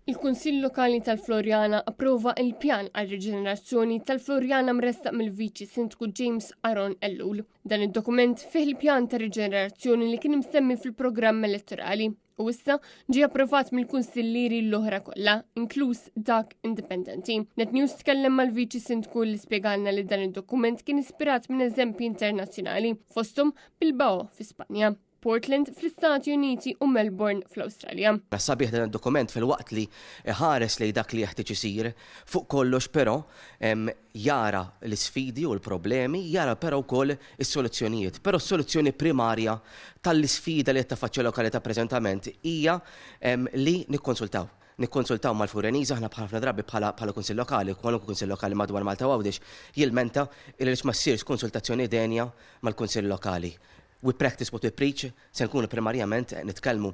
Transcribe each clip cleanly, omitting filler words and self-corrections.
Il-Kunsill Lokali tal-Floriana approva il-pjan għal riġenerazzjoni tal-Floriana mressaq mill-Viċi Sindku James Aaron Ellul. Dan id-dokument fih il-pjan ta' riġenerazzjoni li kien imsemmi fil-programm elettorali u issa ġie approvat mill-kunsillieri l-oħra kollha, inkluż dak indipendenti. Net News tkellem mal-Viċi Sindku li spjegalna li dan id-dokument kien ispirat minn eżempji internazzjonali, fosthom Bilbao fi Spanja, Portland fl-Istati Uniti u Melbourne fl-Awstralja. Sabiħ dan id-dokument filwaqt li ħares lejn dak li jeħtieġ isir, fuq kollox però jara l-isfidi u l-problemi, jara però wkoll is-soluzzjonijiet. Però s-soluzzjoni primarja tal-isfida li qed taffaċċja l-lokalità preżentament hija li nikkonsultaw. Nikkonsultaw mal-Furjaniżi, aħna bħal ħafna drabi bħala bħala Kunsill Lokali, kwalunkwe Kunsill Lokali madwar Malta u Għawdex jilmenta il għaliex ma ssirx konsultazzjoni denja mal-Kunsill Lokali. We practice what we preach, se nkunu primarjament nitkellmu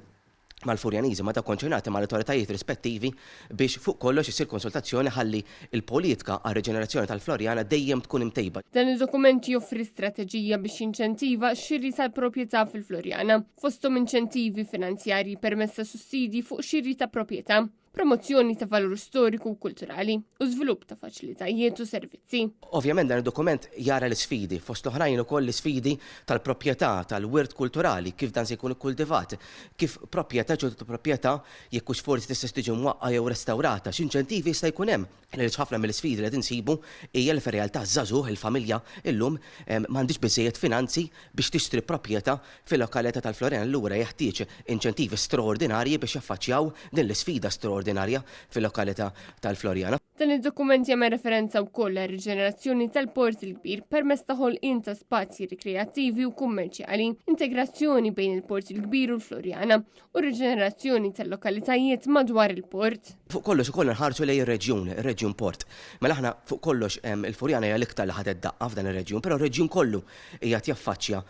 mal-Furjaniżi, ma' dawk konċernati, mal-awtoritajiet rispettivi biex fuq kollox issir konsultazzjoni ħalli l-politika għar-riġenerazzjoni tal-Floriana dejjem tkun imtejba. Dan id-dokument joffri strateġija biex jinċentiva x-xiri tal-proprjetà fil-Floriana, fosthom inċentivi finanzjarji permezz ta' sussidji fuq xiri ta' proprjetà, promozzjoni ta' valur storiku u kulturali u żvilupp ta' faċilitajiet u servizzi. Ovvjament dan id-dokument jara l-isfidi, fost l-oħrajn ukoll l-isfidi tal-proprjetà, tal-wirt kulturali, kif dan se jkun ikkultivat, kif proprjetà, ċertu proprjetà, jekk hux forsi tista' tiġi mwaqqa' jew restawrata, x'inċentivi jista' jkun hemm. Għaliex ħafna mill-isfidi li qed insibu hija li fir-realtà ż-żagħżugħ, il-familja illum m'għandhiex biżżejjed finanzi biex tixtri proprjetà fil-lokalità tal-Floriana allura jeħtieġ inċentivi straordinarji biex jaffaċċjaw din l-isfida straordinarja fil-lokalità tal-Floriana. Dan id-dokument jagħmel referenza wkoll għar-riġenerazzjoni tal-Port il-Kbir permezz ta' ħolqien ta' spazji rikreattivi u kummerċjali, integrazzjoni bejn il-Port il-Kbir u l-Floriana u riġenerazzjoni tal-lokalitajiet madwar il-port. Fuq kollox ukoll nħarsu lejn ir-reġjun, ir-reġjun port. Mela aħna fuq kollox il-Furjana hija l-iktar li ħadet daqqa f'dan ir-reġjun, però r-reġjun kollu qiegħed jaffaċċja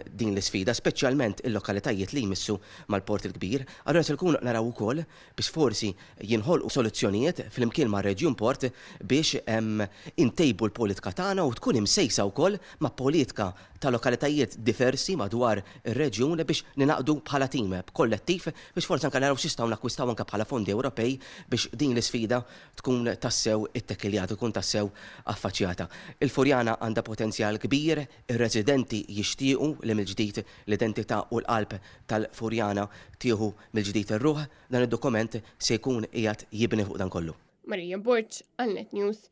din l-isfida, speċjalment il-lokalitajiet li jmissu mal-Port il-Kbir. Allura se nkunu naraw ukoll biex forsi jinħolqu soluzzjonijiet flimkien mar-reġjun port biex intejbu l-politika tagħna u tkun imsejsa wkoll ma' politika ta' lokalitajiet diversi madwar ir-reġjun biex ningħaqdu bħala tim, b'kollettiv biex forsi anke naraw x'nistgħu nakkwistaw anke bħala fondi Ewropej biex din l-isfida tkun tassew ittekkiljata, tkun tassew affaċċjata. Il-Furjana għandha potenzjal kbir, ir-residenti jixtiequ li mill-ġdid l-identità u l-qalb tal-Furjana tieħu mill-ġdid ir-ruħ. Dan id-dokument se jkun qiegħed jibni fuq dan kollu. Maria Borg għal Net News.